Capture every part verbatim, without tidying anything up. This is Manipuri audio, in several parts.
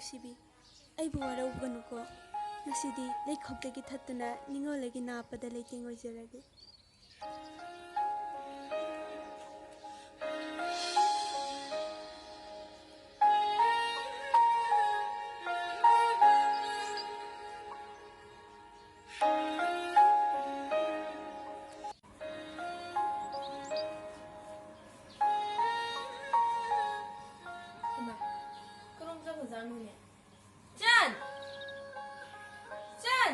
ꯁꯤꯕꯤ, ꯑꯩꯕꯨ ꯋꯥꯔꯧꯒꯅꯨꯀꯣ꯫ ꯉꯁꯤꯗꯤ ꯂꯩꯈꯣꯛꯇꯒꯤ ꯊꯠꯇꯨꯅ ꯅꯤꯡꯉꯣꯜꯂꯒꯤ ꯅꯥꯞꯄꯗ ꯂꯩꯇꯦꯡ ꯑꯣꯏꯖꯔꯒꯦ꯫ ꯏꯃꯥ, ꯀꯔꯣꯝ ꯆꯠꯈ꯭ꯔꯖꯥꯠꯅꯣꯅꯦ? ꯆꯟ! ꯆꯟ!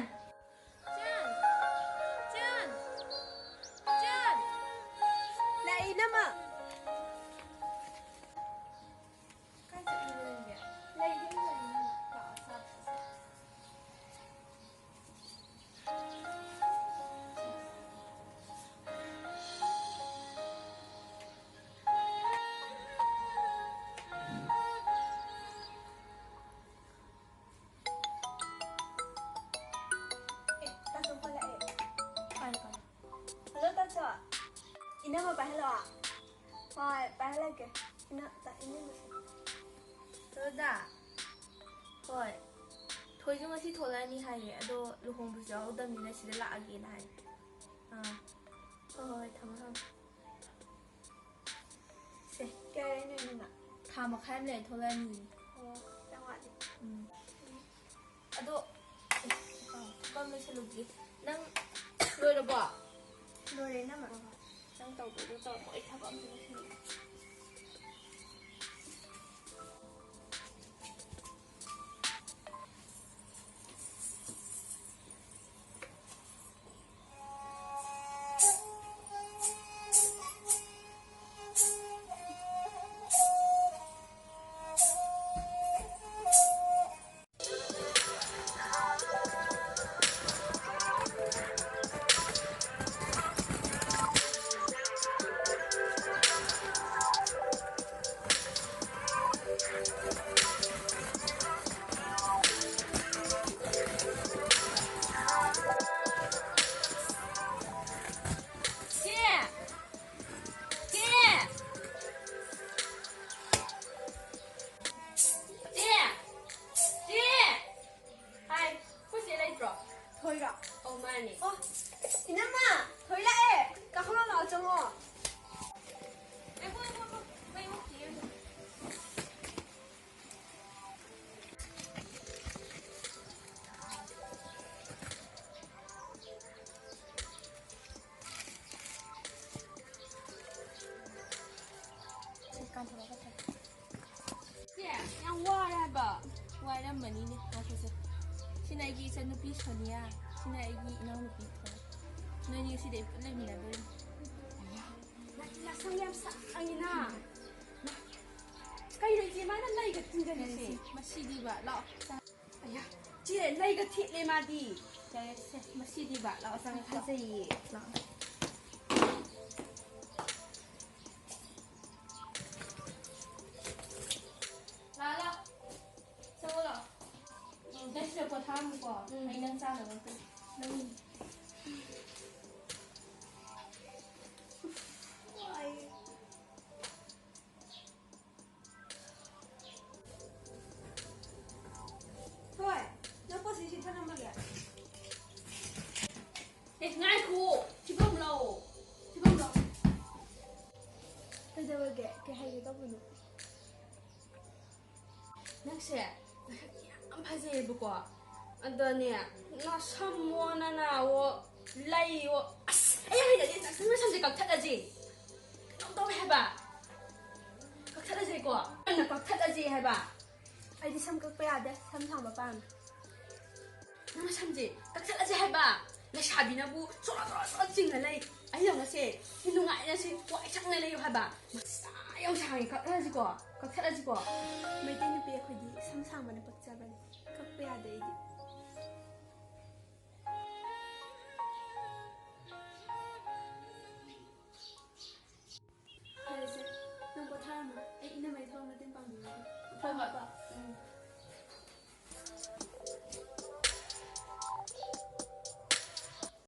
ꯆꯟ! ꯆꯟ! ꯆꯟ! ꯂꯥꯛꯑꯦ, ꯏꯅꯝꯃ꯫ ꯀꯥꯏ ꯆꯠꯂꯤꯅꯣ ꯅꯪꯗꯤ? ꯂꯩꯗꯤ ꯂꯩ, ꯏꯅꯝꯃ꯫ ꯂꯥꯛꯑꯣ, ꯆꯥ ꯆꯥꯁꯦ꯫ ꯑꯦ, ꯇꯥꯆꯧ ꯐꯣꯟ ꯂꯥꯛꯑꯦ꯫ ꯄꯥꯏꯌꯨ, ꯄꯥꯏꯌꯨ꯫ ꯍꯜꯂꯣ, ꯇꯥꯆꯧ꯫ ꯏꯅꯝꯃ ꯄꯥꯏꯍꯜꯂꯛꯑꯣ꯫ ꯍꯣꯏ, ꯄꯥꯏꯍꯜꯂꯛꯀꯦ꯫ ꯏꯅ-, ꯇ-, ꯏꯅꯝꯃꯁꯦ꯫ ꯍꯜꯂꯣ, ꯗꯥ꯫ ꯍꯣꯏ꯫ ꯊꯣꯏꯁꯨ ꯉꯁꯤ ꯊꯣꯛꯂꯛꯑꯅꯤ ꯍꯥꯏꯌꯦ, ꯑꯗꯣ ꯂꯨꯍꯣꯡꯕꯁꯨ ꯌꯥꯎꯍꯧꯗꯕꯅꯤꯅ ꯁꯤꯗ ꯂꯥꯛꯑꯒꯦꯅ ꯍꯥꯏ꯫ ꯑꯥ꯫ ꯍꯣꯏ, ꯍꯣꯏ, ꯍꯣꯏ, ꯊꯝꯃꯣ, ꯊꯝꯃꯣ꯫ ꯁꯦ꯫ ꯀꯌꯥ ꯂꯩꯔꯤꯅꯣ, ꯏꯅꯝꯃ? ꯊꯥ ꯃꯈꯥꯏ ꯑꯃ ꯂꯩꯔ ꯊꯣꯛꯂꯛꯑꯅꯤ꯫ ꯑꯣ, ꯈꯤꯇꯪ ꯋꯥꯠꯂꯤ꯫ ꯎꯝ꯫ ꯑꯗꯣ, ꯑꯦ, ꯊꯕꯛ ꯑꯃ ꯂꯣꯏꯁꯜꯂꯨꯒꯦ꯫ ꯅꯪ ꯂꯣꯏꯔꯕꯣ? ꯂꯣꯏꯔꯦ, ꯏꯅꯝꯃ꯫ ꯍꯣꯏ, ꯍꯣꯏ꯫ ꯅꯪ ꯇꯧꯗꯣꯏꯗꯣ ꯇꯧꯔꯝꯃꯣ, ꯑꯩ ꯊꯕꯛ ꯑꯝꯇ ꯂꯣꯏꯁꯜꯂꯨꯒꯦ꯫ ꯍꯥꯏꯔꯝꯕꯅꯤꯅꯦ, ꯉꯥꯏꯈꯣꯁꯦ꯫ ꯁꯤꯅ ꯑꯩꯒꯤ ꯏꯆꯟꯅꯨꯄꯤ ꯁꯣꯅꯤꯌꯥ, ꯁꯤꯅ ꯑꯩꯒꯤ ꯏꯅꯥꯎꯅꯨꯄꯤ ꯊꯣꯏ꯫ ꯅꯣꯏꯅꯤ ꯉꯁꯤꯗꯩ ꯄꯨꯟꯅ ꯂꯩꯃꯤꯟꯅꯗꯣꯏꯅꯦ꯫ ꯅꯁꯝ ꯌꯥꯝ ꯁꯥꯡꯉꯤꯅ꯫ ꯀꯩꯅꯣ ꯏꯆꯦ, ꯃꯥꯅ ꯂꯩꯒ ꯊꯤꯟꯖꯜꯂꯤꯁꯦ? ꯃꯁꯤꯗꯤꯕ, ꯂꯥꯛꯑꯣ꯫ ꯑꯌꯥ, ꯆꯦ, ꯂꯩꯒ ꯊꯦꯠꯂꯦ ꯃꯥꯗꯤ꯫ ꯌꯥꯔꯦ ꯁꯦ, ꯃꯁꯤꯗꯤꯕ, ꯂꯥꯛꯑꯣ, ꯆꯪꯉꯛꯑꯣ꯫ ꯐꯖꯩꯌꯦ, ꯂꯥꯛꯑꯣ꯫ ꯂꯥꯛꯑꯣ, ꯂꯥꯛꯑꯣ꯫ ꯆꯪꯉꯣ, ꯂꯥꯛꯑꯣ꯫ ꯎꯝ, ꯅꯪ ꯁꯤꯗ ꯄꯣꯊꯥꯔꯝꯃꯨꯀꯣ꯫ ꯎꯝ꯫ ꯑꯩ ꯅꯪ ꯆꯥꯅꯕ ꯑꯝꯇ ꯂꯧꯅꯤ꯫ ꯋꯥꯏ꯫ ꯍꯣꯏ, ꯅꯪ ꯄꯣꯠꯁꯤ ꯁꯤ ꯊꯅꯝꯃꯒꯦ꯫ ꯑꯦ, ꯉꯥꯏꯈꯣ꯫ ꯐꯤꯕꯝ ꯂꯥꯛꯑꯣ꯫ ꯐꯤꯕꯝ ꯂꯥꯛꯑꯣ꯫ ꯀꯩꯗꯧꯔꯒꯦ? ꯀꯩ ꯍꯥꯏꯒꯦ ꯇꯧꯕꯅꯣ? ꯅꯪꯁꯦ ꯃꯁꯛ ꯌꯥꯝ ꯐꯖꯩꯌꯦꯕꯀꯣ꯫ ꯑꯗꯣꯅꯦ, ꯅꯁꯝꯃꯣ, ꯅꯅꯥꯋꯣ, ꯂꯩꯌꯣ꯫ ꯑꯁ, ꯑꯩ ꯍꯩꯅꯗꯦ꯫ ꯅꯪ ꯅꯁꯝꯁꯦ ꯀꯛꯊꯠꯂꯁꯤ꯫ ꯀꯩꯅꯣꯝ ꯇꯧꯋꯦ ꯍꯥꯏꯕ꯫ ꯀꯛꯊꯠꯂꯁꯤꯀꯣ꯫ ꯅꯪꯅ ꯀꯛꯊꯠꯂꯁꯤ ꯍꯥꯏꯕ꯫ ꯑꯩꯗꯤ ꯁꯝ ꯀꯛꯄ ꯌꯥꯗꯦ꯫ ꯁꯝ ꯁꯥꯡꯕ ꯄꯥꯝꯃꯦ꯫ ꯅꯪ ꯁꯝꯁꯦ ꯀꯛꯊꯠꯂꯁꯦ ꯍꯥꯏꯕ꯫ ꯂꯩꯁꯥꯕꯤꯅꯕꯨ ꯁꯣꯔꯣ ꯁꯣꯔꯣ ꯁꯣꯔꯣ ꯆꯤꯡꯉ ꯂꯩ꯫ ꯑꯍꯤꯡ ꯑꯃꯁꯦ ꯅꯨꯡꯉꯥꯏꯅ ꯁꯤ ꯋꯥꯏ ꯁꯪꯅ ꯂꯩꯌꯨ ꯍꯥꯏꯕ꯫ ꯃꯆꯥ ꯌꯥꯝ ꯁꯥꯡꯉꯦ꯫ ꯀꯛꯊꯠꯂꯁꯤꯀꯣ? ꯀꯛꯊꯠꯂꯁꯤꯀꯣ? ꯃꯩꯇꯩ ꯅꯨꯄꯤ ꯑꯩꯈꯣꯏꯗꯤ ꯁꯝ ꯁꯥꯡꯕꯅ ꯄꯛꯆꯕꯅꯤ꯫ ꯀꯛꯄ ꯌꯥꯗꯦ ꯑꯩꯗꯤ꯫ ꯐꯔꯦꯁꯦ, ꯅꯪ ꯄꯣꯊꯥꯔꯝꯃꯣ꯫ ꯑꯩ ꯏꯅꯝꯃꯩ ꯊꯕꯛ ꯃꯇꯦꯡ ꯄꯥꯡꯕꯤꯔꯒꯦ꯫ ꯍꯣꯏ, ꯍꯣꯏ꯫ ꯄꯣꯊꯥꯔꯣꯀꯣ꯫ ꯎꯝ꯫